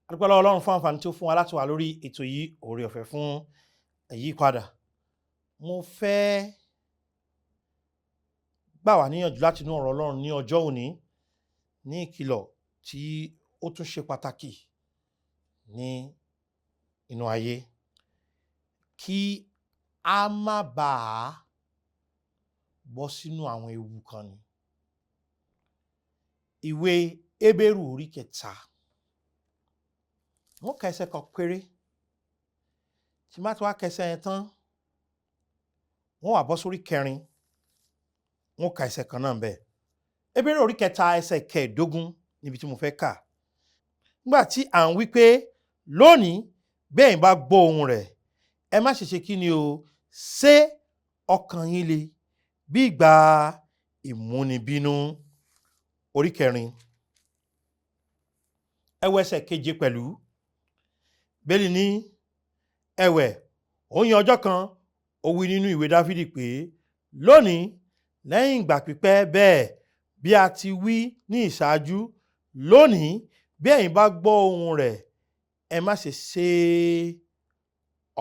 A dúpẹ́ lọ́wọ́ Ọlọ́run fún àǹfààní tí ó fún wa láti wà lórí ètò yìí, Oore Ọ̀fẹ́ fún Ìyípadà. Mo fẹ́ gbà wá níyànjú láti inú ọ̀rọ̀ Ọlọ́run ní ọjọ́ òní, ní ìkìlọ̀ tí ó tún ṣe pàtàkì ní inú ayé, kí a má bàa bọ́ sínú àwọn ewu kan ni. Ìwé Hébérù orí 3, wọ́n ka ẹsẹ̀ kan péré. Tí má ti wá kẹsẹ̀ yẹn tán, wọ́n wá bọ́ sórí 4, wọ́n ka ẹsẹ̀ kan náà bẹ́ẹ̀. Hébérù orí 3 ẹsẹ̀ 15 níbi tí mo fẹ́ kà. Nígbà tí à ń wí pé lónìí bí ẹ̀yin bá gbọ́ ohùn rẹ̀, ẹ má ṣe ṣe kí ni o, ṣé ọkàn yín le bí ìgbà ìmúnibínú. Orí 4, ẹ wo ẹsẹ̀ 7 pẹ̀lú. Bíbélì ní ẹ̀wẹ̀, ó yan ọjọ́ kan, ó wí nínú ìwé Dáfídì pé lónìí lẹ́yìn ìgbà pípẹ́ bẹ́ẹ̀ bí a ti wí ní ìṣáájú, lónìí bí ẹ̀yin bá gbọ́ ohùn rẹ̀, ẹ má ṣe ṣe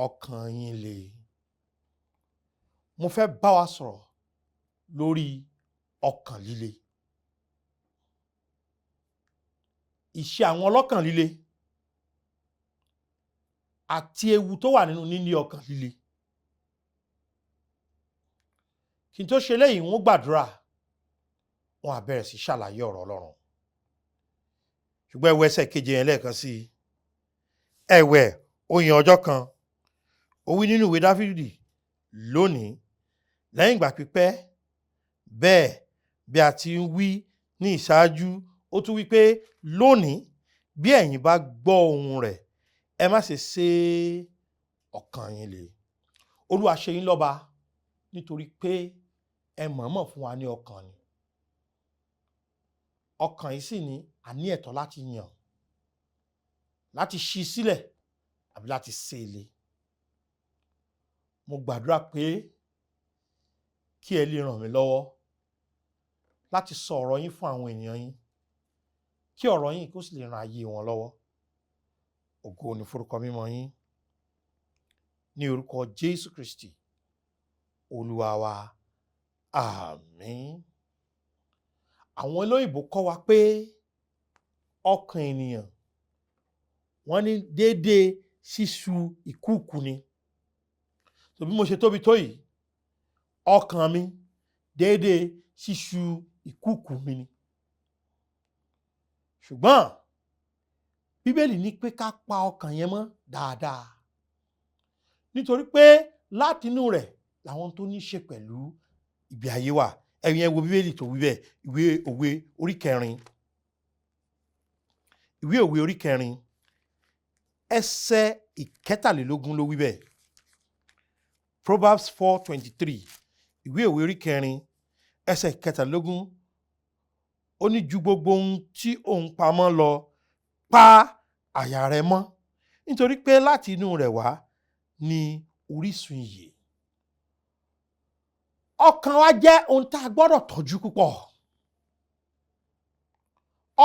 ọkàn yín le. Mo fẹ́ bá wa sọ̀rọ̀ lórí ọkàn líle. Ìṣe àwọn ọlọ́kàn líle àti ewu tó wà nínú níní ọkàn líle. Kí n tó ṣe léyìí, wọ́n gbàdúrà, wọ́n á bẹ̀rẹ̀ sí ṣàlàyé ọ̀rọ̀ Ọlọ́run. Ṣùgbọ́n ẹ wo ẹsẹ̀ 7 yẹn lẹ́ẹ̀kan sí i. Ẹ̀wẹ̀, ó yan ọjọ́ kan, ó wí nínú ìwé Dáfídì lónìí lẹ́yìn ìgbà pípẹ́ bẹ́ẹ̀ bí a ti ń wí ní ìṣáájú, ó tún wí pé lónìí bí ẹ̀yin bá gbọ́ ohùn rẹ̀, ẹ má ṣe ṣe ọkàn yín le. Olúwa ṣe yín lọ́ba nítorí pé ẹ mọ̀ọ́mọ̀ fún wa ní ọkàn ni. Ọkàn yìí sì ní a ní ẹ̀tọ́ láti yàn, láti ṣí sílẹ̀ àbí láti ṣe é le. Mo gbàdúrà pé kí ẹ lè ràn mí lọ́wọ́ láti sọ ọ̀rọ̀ yín fún àwọn ènìyàn yín, kí ọ̀rọ̀ yín kó sì lè ran ayé wọn lọ́wọ́. Ògo ni forúkọ mímọ́ yín. Ní orúkọ Jésù Kristi, Olúwa wa, àmín. Àwọn olóyìnbó kọ́ wa pé ọkàn ènìyàn wọ́n ní déédéé ṣíṣú ìkúùkù ni. So bí mo ṣe tóbi tó yìí, ọkàn mi déédéé ṣíṣú ìkúùkù mi ni. Ṣùgbọ́n Bíbélì ní pé ká pa ọkàn yẹn mọ́ dáadáa, nítorí pé látinú rẹ̀ làwọn tó ní ṣe pẹ̀lú ìgbé ayé wà. Ẹ̀yin ẹ wo Bíbélì tó wí bẹ́ẹ̀, ìwé Òwe orí 4. Ìwé Òwe orí 4 ẹsẹ̀ 23 ló wí bẹ́ẹ̀. Proverbs 4:23, ìwé Òwe orí 4 ẹsẹ̀ 23, ó ní ju gbogbo ohun tí òun pamọ́ lọ, pa àyà rẹ mọ́, nítorí pé láti inú rẹ̀ wá ni orísun ìyè. Ọkàn wa jẹ́ ohun tá a gbọ́dọ̀ tọ́jú púpọ̀.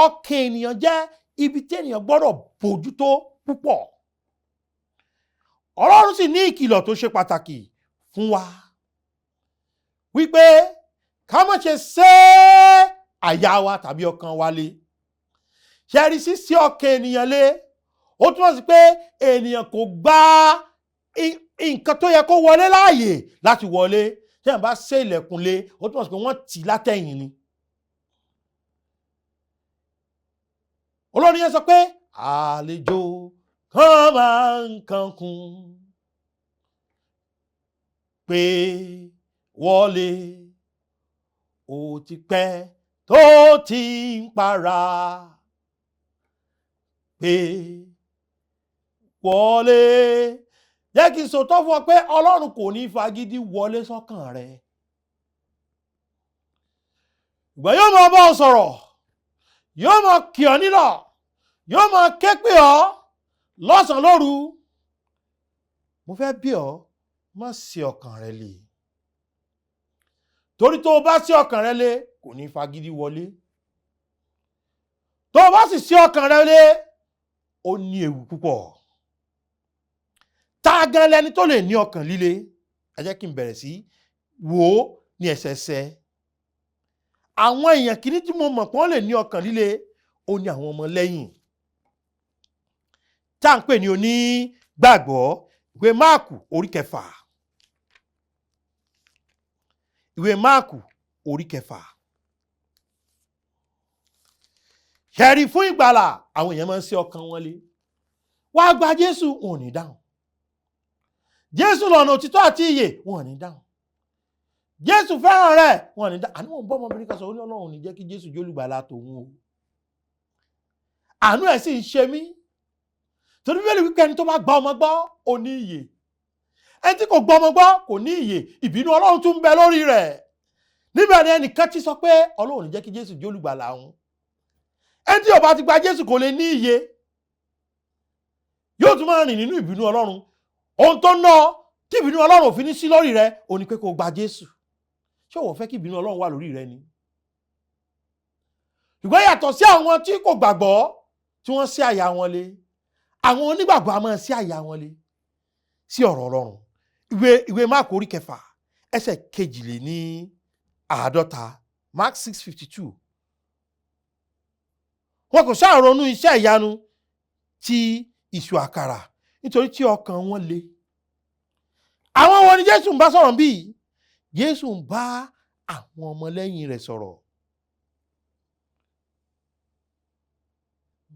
Ọkàn ènìyàn jẹ́ ibi tí ènìyàn gbọ́dọ̀ bójútó púpọ̀. Ọlọ́run sì ní ìkìlọ̀ tó ṣe pàtàkì fún wa wípé ká má ṣe sé àyà wa tàbí ọkàn wa le. Ṣe rí sísí ọkàn ènìyàn le, ó túmọ̀ sí pé ènìyàn kò gba nǹkan tó yẹ kó wọlé láàyè láti wọlé. Tí èèyàn bá sé ilẹ̀kùn le, ó túmọ̀ sí pé wọ́n tì í látẹ̀yìn ni. Olórin yẹn sọ pé àlejò kan máa ń kankun pé wọlé, ó ti pẹ́ tó ti ń para pé wọlé. Jẹ́ kí n sòótọ́ fún ọ pé Ọlọ́run kò ní fagídí wọlé sọ́kàn rẹ. Ìgbà yóò máa bá ọ sọ̀rọ̀, yóò máa kì ọ́ nílọ̀, yóò máa ké pè ọ́ lọ́sàn-án lóru. Mo fẹ́ bí ọ, má ṣe ọkàn rẹ le. Torí tó o bá ṣe ọkàn rẹ le, kò ní fagídí wọlé. Tó o bá sì ṣe ọkàn rẹ le, Ó ní ewu púpọ̀. Ta gan lẹni tó lè ní ọkàn líle? Ẹ jẹ́ kí n bẹ̀rẹ̀ sí wò ó ní ẹsẹẹsẹ. Àwọn èèyàn kìíní tí mo mọ̀ pé wọ́n lè ní ọkàn líle, ó ní àwọn ọmọ lẹ́yìn tá à ń pè ní onígbàgbọ́. Ìwé Máàkù orí kẹfà, ìwé Máàkù orí kẹfà. Ṣẹ̀rí fún ìgbàlà, àwọn èèyàn máa ń ṣe ọkàn wọn lé. Wá gba Jésù, wọn ò ní dáhùn. Jésù lọ̀nà òtítọ́ àti ìyè, wọn ò ní dáhùn. Jésù fẹ́ràn rẹ̀, wọn ò ní dáhùn. Àní wọn bọ́ ọmọbìnrin kan sọ, ó ní Ọlọ́run ní jẹ́ kí Jésù jólùgbàlà tòun o. Àánú ẹ̀ sì ń ṣe mí. Torí Bíbélì wípé ẹni tó bá gba ọmọ gbọ́, ó ní ìyè. Ẹni tí kò gba ọmọ gbọ́ kò ní ìyè. Ìbínú Ọlọ́run tún ń bẹ lórí rẹ̀. Níbẹ̀ ni ẹnìkan ti sọ pé Ọlọ́run ní jẹ́ kí Jésù jólùgbàlà òun. Ẹni tí ó bá ti gba Jésù kò lè ní ìyè. Yóò tún máa rìn nínú ìbínú Ọlọ́run. Ohun tó ná tí ìbínú Ọlọ́run ò fi ní sí lórí rẹ̀, ó ní pé kó gba Jésù. Ṣé o fẹ́ kí ìbínú Ọlọ́run wà lórí rẹ ni? Ṣùgbọ́n yàtọ̀ sí àwọn tí kò gbàgbọ́ tí wọ́n sí àyà wọn lé, àwọn onígbàgbọ́ a máa sí àyà wọn lé sí ọ̀rọ̀ Ọlọ́run. Ìwé Máàkù orí kẹfà ẹsẹ̀ 52, Mark 6:52. Wọn kò ṣáà ronú iṣẹ́ ìyanu ti ìṣù àkàrà nítorí tí ọkàn wọn le. Àwọn wo ni Jésù ń bá sọ̀rọ̀ bí? Jésù ń bá àwọn ọmọlẹ́yìn rẹ̀ sọ̀rọ̀.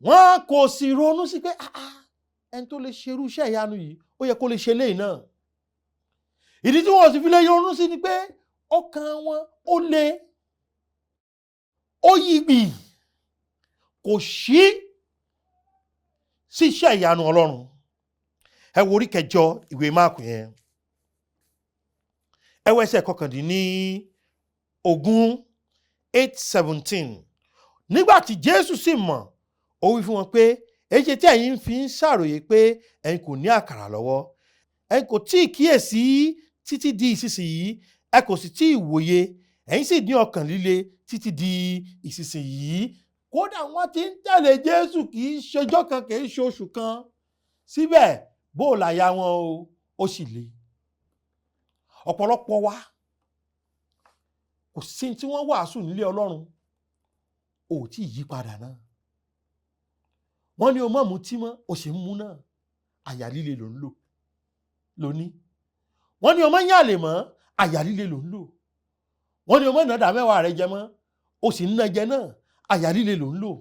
Wọn kò sì ronú sí pé ẹni tó lè ṣerú iṣẹ́ ìyanu yìí, ó yẹ kó lè ṣe léyìí náà. Ìdí tí wọn sì fi lè ronú sí ni pé ọkàn wọn ó le, ó yí gbì, kò sí sí iṣẹ́ ìyanu Ọlọ́run. Ẹ wo orí kẹjọ ìwé Máàkù yẹn, ẹ wo ẹsẹ̀ 19, 8:17. Nígbà tí Jésù sì mọ̀, ó wí fún wọn pé èyí tí ẹ̀yin fi ń ṣàròyé pé ẹ̀yin kò ní àkàrà lọ́wọ́, ẹ̀yin kò tí ì kíyèsí títí di ìsinsìnyí, ẹ kò sì tí ì wòye, ẹ̀yin sì ní ọkàn líle títí di ìsinsìnyí. Kódà wọ́n ti ń tẹ̀lé Jésù kì í ṣọjọ́ kan, kì í ṣe oṣù kan, síbẹ̀ bó o làyà wọn o, ó sì le. Ọ̀pọ̀lọpọ̀ wa kò sí tí wọ́n wàásù nílé Ọlọ́run, ò tí ì yí padà náà. Wọ́n ní o má mutí mọ́, o sì ń mu náà, àyà líle ló ń lò lóní. Wọ́n ní o má yàlè mọ́, àyà líle ló ń lò. Wọ́n ní o má nàdà mẹ́wàá rẹ jẹ mọ́, o sì ń ná jẹ náà, àyà líle ló ń lò.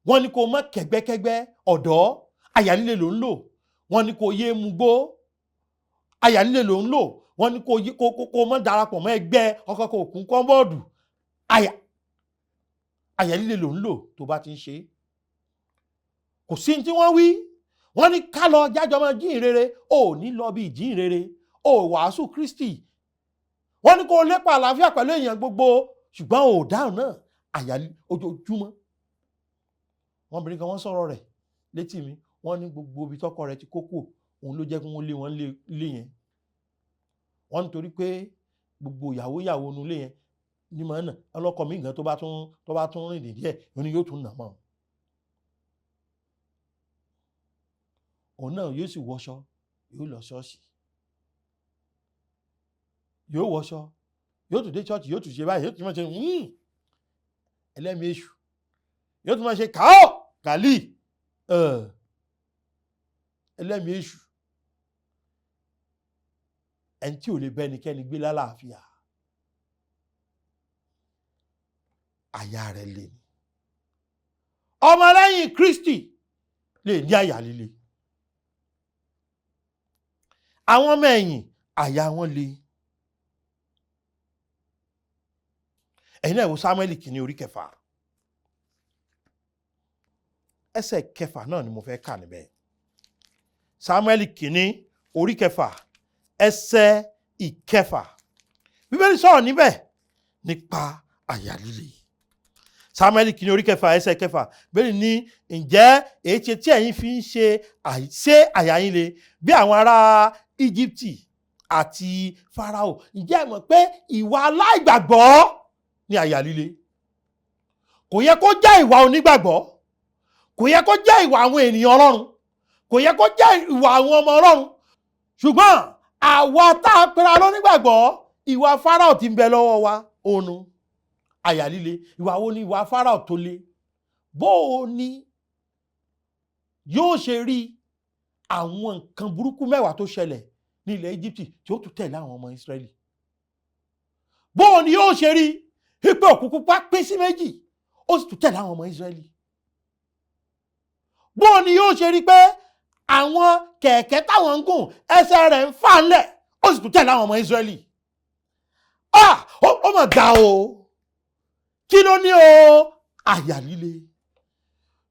Wọ́n ní kó má kẹ́gbẹ́kẹ́gbẹ́ ọ̀dọ́, àyà líle ló ń lò. Wọ́n ní kó yé mugbó, àyà líle ló ń lò. Wọ́n ní kó má darapọ̀ mọ́ ẹgbẹ́ ọkọ̀ kò kún kọ́ńbọ́ọ̀dù, àyà líle ló ń lò tó bá ti ń ṣe. Kò sí tí wọ́n wí. Wọ́n ní ká lọ jájọ máa jíhìnrere, ò ní lọ bí ìjíhìnrere, ò wàásù Kristi. Wọ́n ní kó lépa àlàáfíà pẹ̀lú èèyàn gbogbo, ṣùgbọ́n ò dáhùn náà, àyà ojoojúmọ́. Wọ́n obìnrin kan wọ́n sọ̀rọ̀ rẹ̀ létí mi, wọ́n ní gbogbo ibi tọ́kọ rẹ̀ ti kó kù, òun ló jẹ́ kí wọ́n lé wọn lé yẹn. Wọ́n nítorí pé gbogbo ìyàwó inú ilé yẹn ní màá nà ọlọ́kọ mi nǹkan tó bá tún rìn díẹ̀, òun ni yóò tún nà mọ́. Òun náà yóò sì wọṣọ, yóò lọ ṣọ́ọ̀ṣì, yóò wọṣọ, yóò tún dé ṣọ́ọ̀ṣì, yóò tún ṣe báyìí, yóò tún máa ṣe ẹlẹ́mìí èṣù, yóò tún máa ṣe káò kàlí ẹlẹ́mìí èṣù. Ẹni tí ò lè bẹ́ ẹnikẹ́ni gbé lálàáfíà, àyà rẹ̀ le ni. Ọmọlẹ́yìn Kristi lè ní àyà líle. Àwọn ọmọ ẹ̀yìn àyà wọn le. Ẹ̀yin náà wo Sámúẹ́lì kìíní orí kẹfà, ẹsẹ̀ kẹfà náà ni mo fẹ́ kà níbẹ̀. Sámúẹ́lì kìíní orí kẹfà ẹsẹ̀ ìkẹfà. Bíbélì sọ̀rọ̀ níbẹ̀ nípa àyà líle. Sámúẹ́lì kìíní orí kẹfà ẹsẹ̀ kẹfà. Bíbélì ní ǹjẹ́ èyí tí ẹ̀yin fi ń ṣe àyà yín le bí àwọn ará Íjíbítì àti Fáráò. Ǹjẹ́ ẹ mọ̀ pé ìwà aláìgbàgbọ́ ni àyà líle? Kò yẹ kó jẹ́ ìwà onígbàgbọ́, Kò yẹ kó jẹ́ ìwà àwọn ènìyàn Ọlọ́run, kò yẹ kó jẹ́ ìwà àwọn ọmọ Ọlọ́run. Ṣùgbọ́n àwa tá a pera lónígbàgbọ́, ìwà Fáráò tí ń bẹ lọ́wọ́ wa ònu àyà líle. Ìwà wo ni ìwà Fáráò tó le? Bó o ní yóò ṣe rí àwọn nǹkan burúkú 10 tó ṣẹlẹ̀ ní ilẹ̀ Íjíbítì tí ó tún tẹ̀lé àwọn ọmọ Ísírẹ́lì? Bó o ní yóò ṣe rí pípé Òkun Pupa pín sí méjì, ó sì tún tẹ̀lé àwọn ọmọ Ísírẹ́lì? Bó o ní yóò ṣe rí pé àwọn kẹ̀kẹ́ táwọn ń gùn, ẹsẹ̀ rẹ̀ ń fà ńlẹ̀, ó sì tún tẹ̀lé àwọn ọmọ Ísírẹ́lì? Ah, ó mà ga o! Kí ló ní o? Àyà líle.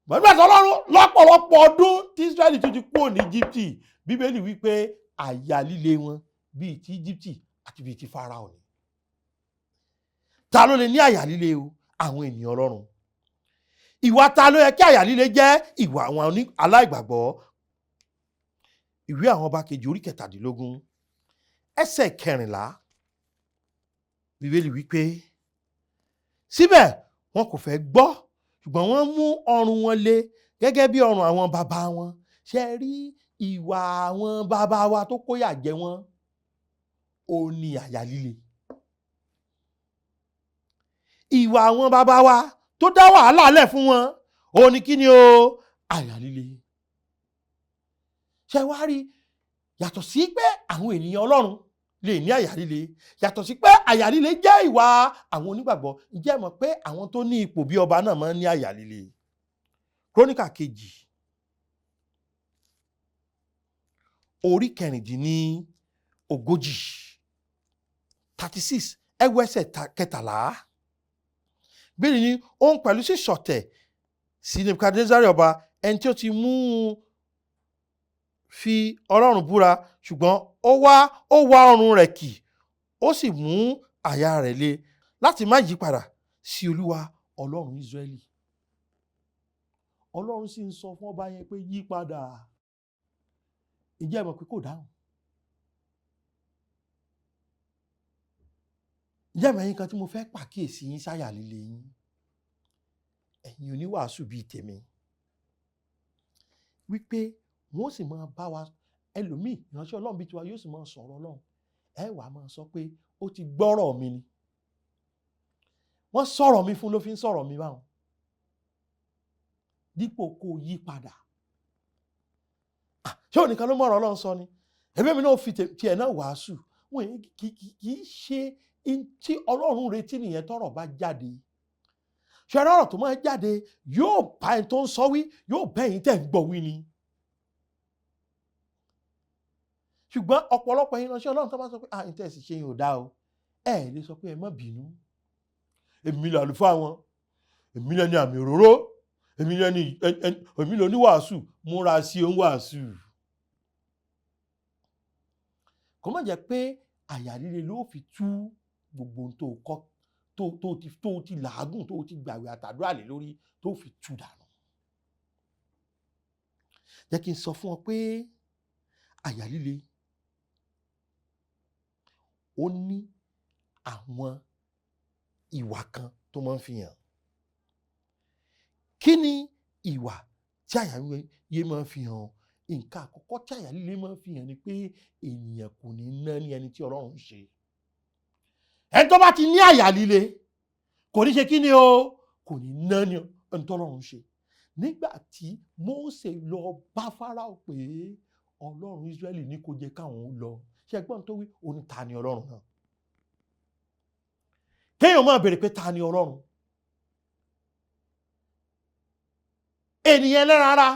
Gbọ́dọ̀ tí Ọlọ́run lọ́pọ̀lọpọ̀ ọdún tí Ísírẹ́lì tún ti kúrò ní Íjíbítì, Bíbélì wípé àyà líle wọn bíi ti Íjíbítì àti bíi ti Fáráò ni. Ta ló lè ní àyà líle o? Àwọn ènìyàn Ọlọ́run. Ìwà ta ló yẹ kí àyà líle jẹ́? Ìwà àwọn aláìgbàgbọ́. Ìwé Àwọn Ọba Kejì orí 17 ẹsẹ̀ 14, Bíbélì wípé síbẹ̀ wọn kò fẹ́ gbọ́, ṣùgbọ́n wọ́n mú ọrùn wọn le gẹ́gẹ́ bí ọrùn àwọn bàbá wọn. Ṣe rí ìwà àwọn bàbá wa tó kóyà jẹ wọ́n, ó ní àyà líle. Ìwà àwọn bàbá wa tó dá wàhálà lẹ̀ fún wọn, ó ní kí ni o? Àyà líle. Ṣe wá rí, yàtọ̀ sí pé àwọn ènìyàn Ọlọ́run lè ní àyà líle, yàtọ̀ sí pé àyà líle jẹ́ ìwà àwọn onígbàgbọ́, ǹjẹ́ ẹ mọ̀ pé àwọn tó ní ipò bí ọba náà máa ń ní àyà líle? Króníkà 2 orí 36, 36, ẹwọ ẹsẹ̀ 13. Bíbélì ní òun pẹ̀lú sì ṣọ̀tẹ̀ sí Nebukadnezari ọba, ẹni tí ó ti mú un fi Ọlọ́run búra, ṣùgbọ́n ó wá ọrùn rẹ̀ kì, ó sì mú àyà rẹ̀ le láti má yí padà sí Olúwa Ọlọ́run Ísírẹ́lì. Ọlọ́run sì ń sọ fún ọba yẹn pé yí padà. Ǹjẹ́ ẹ mọ̀ pé kò dáhùn? Ǹjẹ́ ẹ mọ̀ ẹ̀yin kan tí mo fẹ́ pàkíyèsí yín sáyà líle yín, ẹ̀yin oníwàásù bíi tèmi, wípé wọ́n sì máa bá wa, ẹlòmíì ìránṣẹ́ Ọlọ́run bíi tiwa yóò sì máa sọ̀rọ̀ Ọlọ́run, ẹ wàá máa sọ pé ó ti gbọ́rọ̀ mi ni, wọ́n sọ̀rọ̀ mi fún ló fi ń sọ̀rọ̀ mi báwọn, dípò kó yí padà. Ṣé òun nìkan ló mọ̀rọ̀ Ọlọ́run sọ ni? Ẹ̀mí mi náà fi tiẹ̀ náà wàásù. Wọ́n kì í ṣe tí Ọlọ́run retí nìyẹn. Tọ́rọ̀ bá jáde, ṣe ọ̀rọ̀ tó máa jáde yóò bá ẹni tó ń sọ wí, yóò bá ẹ̀yin tẹ̀ ń gbọ́ wí ni. Ṣùgbọ́n ọ̀pọ̀lọpọ̀ ẹ̀yin ránṣẹ́ Ọlọ́run tó bá sọ pé ah ǹtẹ̀ sì ṣe yín ò dáa o, ẹ lè sọ pé ẹ má bínú, èmi làlùfáà wọn, èmi lẹni àmì òróró, èmi lẹni èmi lóníwàásù, múra sí òun wàásù. Kò má jẹ́ pé àyà líle ló fi tú gbogbo ohun tó kọ́, tó ti làágùn, tó ti gbàwé àtàdúrà lé lórí, tó fi tú dànù. Jẹ́ kí n sọ fún ọ pé àyà líle ó ní àwọn ìwà kan tó máa ń fi hàn. Kí ni ìwà tí àyà líle máa ń fi hàn? Nǹkan àkọ́kọ́ tí àyà líle máa ń fi hàn ni pé ènìyàn kò ní ná ní ẹni tí Ọlọ́run ń ṣe. Ẹni tó bá ti ní àyà líle kò ní ṣe kí ni o, kò ní ná ní ẹni tí Ọlọ́run ń ṣe. Nígbà tí Mósè lọ bá Fáráò pé Ọlọ́run Ísírẹ́lì ní kó jẹ́ káwọn lọ, ṣe gbọ́n tó wí, ó ní ta ni Ọlọ́run náà? Kéèyàn máa béèrè pé ta ni Ọlọ́run? Ènìyàn ẹlẹ́ran ara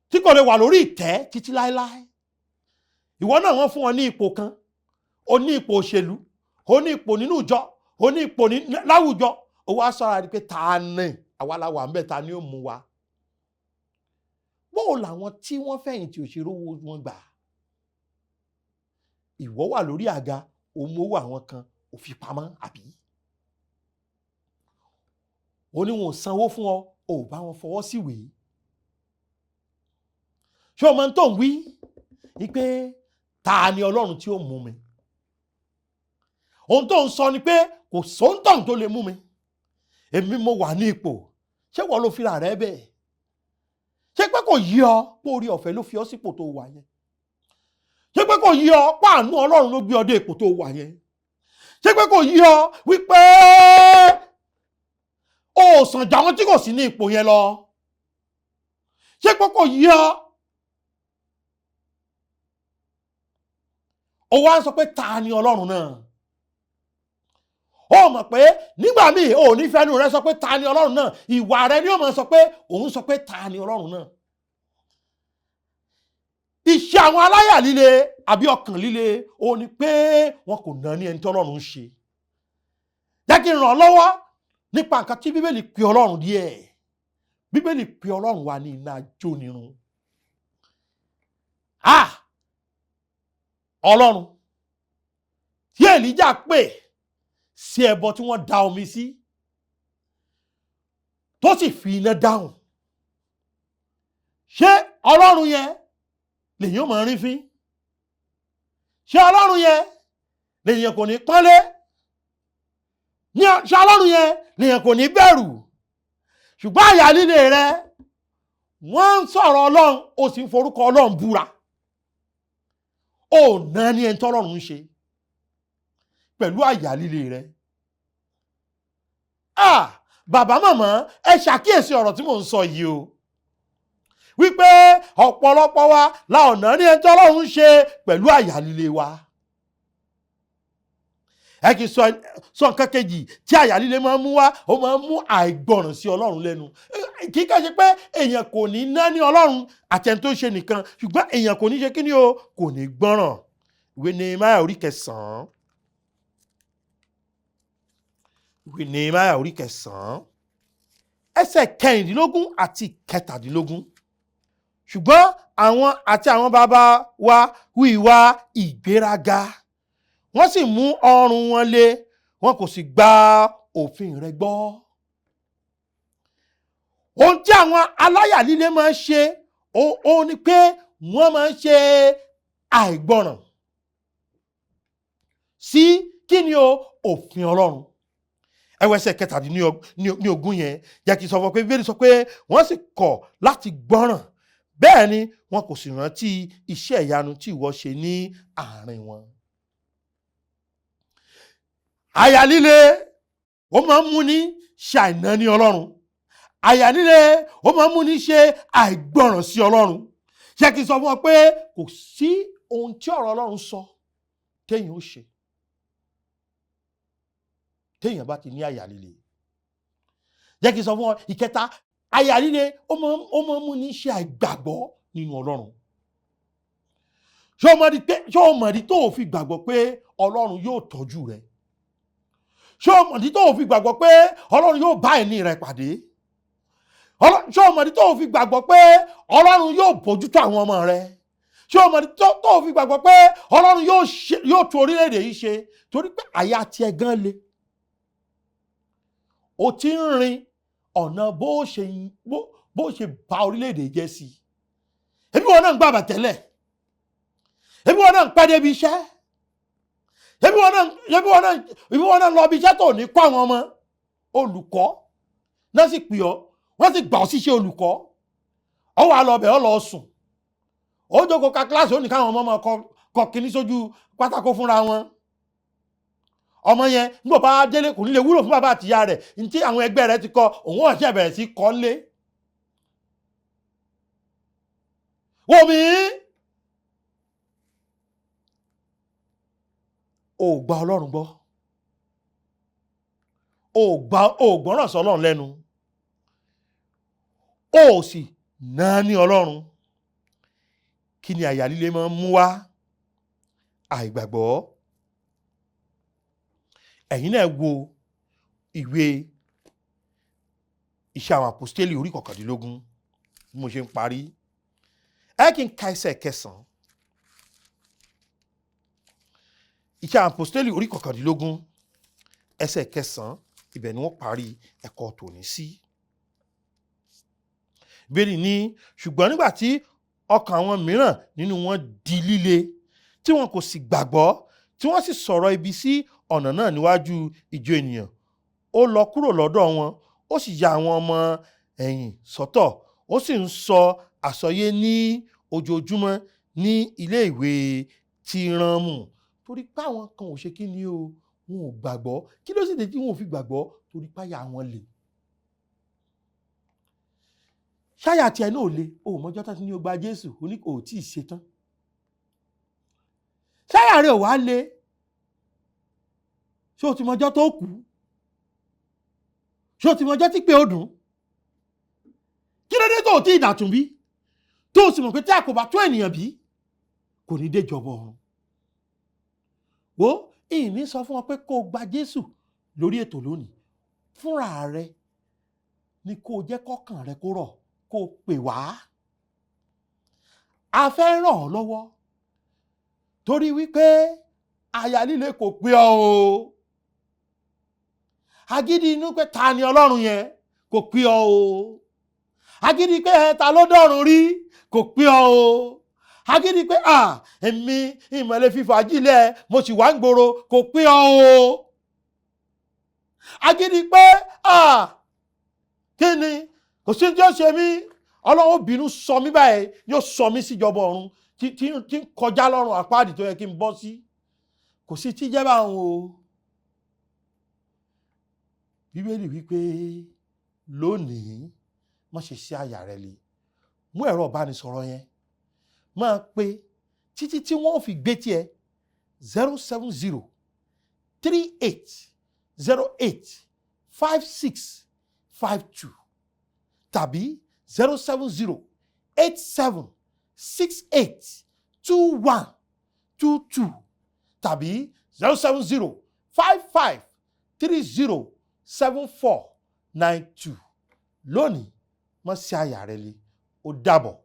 tí kò lè wà lórí ìtẹ́ títí láéláé. Ìwọ náà wọ́n fún ọ ní ipò kan, o ní ipò òṣèlú, o ní ipò nínú ìjọ, o ní ipò láwùjọ, o wá sọ̀rọ̀ àdí pé ta ni àwa la wà ń bẹ̀, ta ni ó mú wa? Bóò làwọn tí wọ́n fẹ̀yìntì òṣèré owó wọn gbà? Ìwọ wà lórí àga, o mówó àwọn kan, ò fi pamọ́, àbí? O ní wọn ò sanwó fún ọ, ò bá wọn fọwọ́ síwèé. Ṣé o mọ tó ń wí? Wípé ta ni Ọlọ́run tí ó mú mi? Ohun tó ń sọ ni pé kò sóńtọ̀n tó lè mú mi. Èmi mo wà ní ipò. Ṣé wọ́n ló fira rẹ bẹ́ẹ̀? kò yí ọ pé orí ọ̀fẹ́ ló fi ọ sípò tó wà yẹn? Ṣé pé kò yí ọ pé àánú Ọlọ́run ló gbé ọ dé ipò tó wà yẹn? Ṣé pé kò yí ọ wípé o sàn jà wọn tí kò sí ní ipò yẹn lọ? Ṣé pé kò yí ọ? O wá ń sọ pé ta ni Ọlọ́run náà? Ó mọ̀ pé nígbà míì ò ní fẹ́nu rẹ sọ pé ta ni Ọlọ́run náà, ìwà rẹ ni ó máa sọ pé òun sọ pé ta ni Ọlọ́run náà. Iṣẹ́ àwọn aláyà líle àbí ọkàn líle ó ní pé wọn kò ná ní ẹni tí Ọlọ́run ń ṣe. Jẹ́ kí n ràn ọ́ lọ́wọ́ nípa nǹkan tí Bíbélì pè Ọlọ́run díẹ̀. Bíbélì pè Ọlọ́run wa ní iná ajónirun. Ah! Ọlọ́run tí Èlíjà pè sí ẹbọ tí wọ́n da omi sí tó sì fi iná dáhùn, ṣé Ọlọ́run yẹn lèyàn máa rí fín? Ṣé Ọlọ́run yẹn lèyàn kò ní pọ́nlé? Ṣé Ọlọ́run yẹn lèyàn kò ní bẹ̀rù? Ṣùgbọ́n àyà líle rẹ, wọ́n ń sọ̀rọ̀ Ọlọ́run, ó sì ń forúkọ Ọlọ́run búra. Ó ná ní ẹni tọ́lọ́run ń ṣe pẹ̀lú àyà líle rẹ. Ah, bàbá màmá, ẹ ṣàkíyèsí ọ̀rọ̀ tí mò ń sọ yìí o, wípé ọ̀pọ̀lọpọ̀ wa la ọ̀nà ní ẹni tọ́lọ́run ń ṣe pẹ̀lú àyà líle wa. Ẹ kì í sọ nǹkan kejì tí àyà líle máa ń mú wá, ó máa ń mú àìgbọràn sí Ọlọ́run lẹ́nu. Kì í kàn ṣe pé èèyàn kò ní ná ní Ọlọ́run àti ẹni tó ń ṣe nìkan, ṣùgbọ́n èèyàn kò ní ṣe kí ni o, kò ní gbọ́ràn. Ìwé Nehemiah orí kẹsàn-án. Ìwé Nehemiah orí kẹsàn-án ẹsẹ̀ 16 àti 17. Ṣùgbọ́n àwọn àti àwọn bàbá wa hu ìwà ìgbéraga, wọ́n sì mú ọrùn wọn le, wọn kò sì gba òfin rẹ gbọ́. Ohun tí àwọn aláyà líle máa ń ṣe ó ní pé wọ́n máa ń ṣe àìgbọràn sí kí ni o, òfin Ọlọ́run. Ẹwẹ́sẹ̀ 17 yẹn jẹ́ kí n sọ fún ọ pé Bíbélì sọ pé wọ́n sì kọ̀ láti gbọ́ràn, bẹ́ẹ̀ ni wọn kò sì rántí iṣẹ́ ìyanu tí ìwọ ṣe ní àárín wọn. Àyà líle ó máa ń múni ṣe àìnáání Ọlọ́run. Àyà líle ó máa ń múni ṣe àìgbọràn sí Ọlọ́run. Ṣé kí n sọ fún ọ pé kò sí ohun tí ọ̀rọ̀ Ọlọ́run sọ téèyàn ó ṣe téèyàn bá ti ní àyà líle. Jẹ́ kí n sọ fún ọ ìkẹta, àyà líle ó máa ń múni ṣe àìgbàgbọ́ nínú Ọlọ́run. Ṣé o mọ̀ ní tó o fi gbàgbọ́ pé Ọlọ́run yóò tọ́jú rẹ? Ṣé o mọ̀ ní tó o fi gbàgbọ́ pé Ọlọ́run yóò bá ẹni rẹ pàdé? Ṣé o mọ̀ ní tó o fi gbàgbọ́ pé Ọlọ́run yóò bójútó àwọn ọmọ rẹ? Ṣé o mọ̀ ní tó o fi gbàgbọ́ pé Ọlọ́run yóò tún orílẹ̀-èdè yìí ṣe? Torí pé àyà tiẹ̀ gan le. O ti ń rin ọ̀nà bó ṣe bà orílẹ̀-èdè jẹ́ sí i. Ebi wọn náà ń gbàgbà tẹ́lẹ̀, ebi wọn náà ń pẹ́ débi iṣẹ́, ebi wọn náà lọ bí iṣẹ́ tó ní kọ́ àwọn ọmọ. Olùkọ́ náà sì pè ọ́, wọ́n sì gbà ọ́ síṣẹ́ olùkọ́. Ọ wà lọ bẹ̀, ọ lọ sùn, ó jókòó ka kíláàsì, ó ní káwọn ọmọ máa kọ kíní sójú pátákó fúnra wọn. Ọmọ yẹn nígbà bá délé kò ní lè wúlò fún bàbá àtìyá rẹ̀, ní tí àwọn ẹgbẹ́ rẹ̀ ti kọ òun ọ̀sẹ̀ bẹ̀rẹ̀ sí kọ́ lé. Wò mí, ò gba Ọlọ́run gbọ́, ò gbọ́ràn sí Ọlọ́run lẹ́nu, ò sì náání Ọlọ́run. Kí ni àyà líle máa ń mú wá? Àìgbàgbọ́. Ẹ̀yin náà wo ìwé Iṣẹ́ àwọn Àpọ́stélì orí 19 bí mo ṣe ń parí. Ẹ kí n ka ẹsẹ̀ 9. Iṣẹ́ àwọn Àpọ́stélì orí 19 ẹsẹ̀ 9, ibẹ̀ ni wọ́n parí ẹ̀kọ́ tòní sí. Bíbélì ní ṣùgbọ́n nígbà tí ọkàn àwọn mìíràn nínú wọn di líle, tí wọn kò sì gbàgbọ́, tí wọ́n sì sọ̀rọ̀ ibi sí ọ̀nà náà níwájú ìjọ ènìyàn, ó lọ kúrò lọ́dọ̀ wọn, ó sì ya àwọn ọmọ ẹ̀yìn sọ́tọ̀, ó sì ń sọ àsọyé ní ojoojúmọ́ ní ilé ìwé Tìrànmù, torí pé àwọn kan ò ṣe kí ni o, wọn ò gbàgbọ́. Kí ló sì dé tí wọn ò fi gbàgbọ́? Torí páyà wọn le. Ṣáyà tiẹ̀ náà le, o ò mọjọ́ tán tí ní o gba Jésù, o ní kò tí ì ṣetán. Ṣáyà rẹ̀ ò wá le, ṣé o ti mọjọ́ tó kú? Ṣé o ti mọjọ́ tí pé o dùn? Kí ló dé tó o tí ì dàtún bí, tó o sì mọ̀ pé tí a kò bá tún ènìyàn bí, kò ní déjọba ọ̀run? Wo, ìní sọ fún ọ pé kó o gba Jésù lórí ètò lónìí. Fúnra rẹ ni kó o jẹ́ kọ́kàn rẹ kó rọ̀, kó o pè wá. A fẹ́ ràn ọ́ lọ́wọ́, torí wípé àyà líle kò pé ọ o, agídí inú pé ta ni Ọlọ́run yẹn kò pé ọ o, agídí pé ẹ ta ló dọ̀run rí kò pé ọ o, agídí pé à èmi ìmọ̀lẹ́ fífa ajílẹ̀ mo sì wá ń gbòòrò kò pé ọ o, agídí pé à kí ni kò sí tí ó ṣe mí, Ọlọ́run bínú sọ mí báyìí, yóò sọ mí síjọba ọ̀run tí ń kọjá lọ́rùn àpáàdì tó yẹ kí n bọ́ sí, kò sí tí jẹ́ báwọn o. Bíbélì wípé lónìí má ṣe sí àyà rẹ le, mú ẹ̀rọ ìbánisọ̀rọ̀ yẹn máa pe títí tí wọ́n fi gbé tiẹ̀ 070 38 08 56 52 tàbí 070 87 68 21 22 tàbí 070 55 30 74 92. Lónìí má ṣe àyà rẹ le, ó dàbọ̀.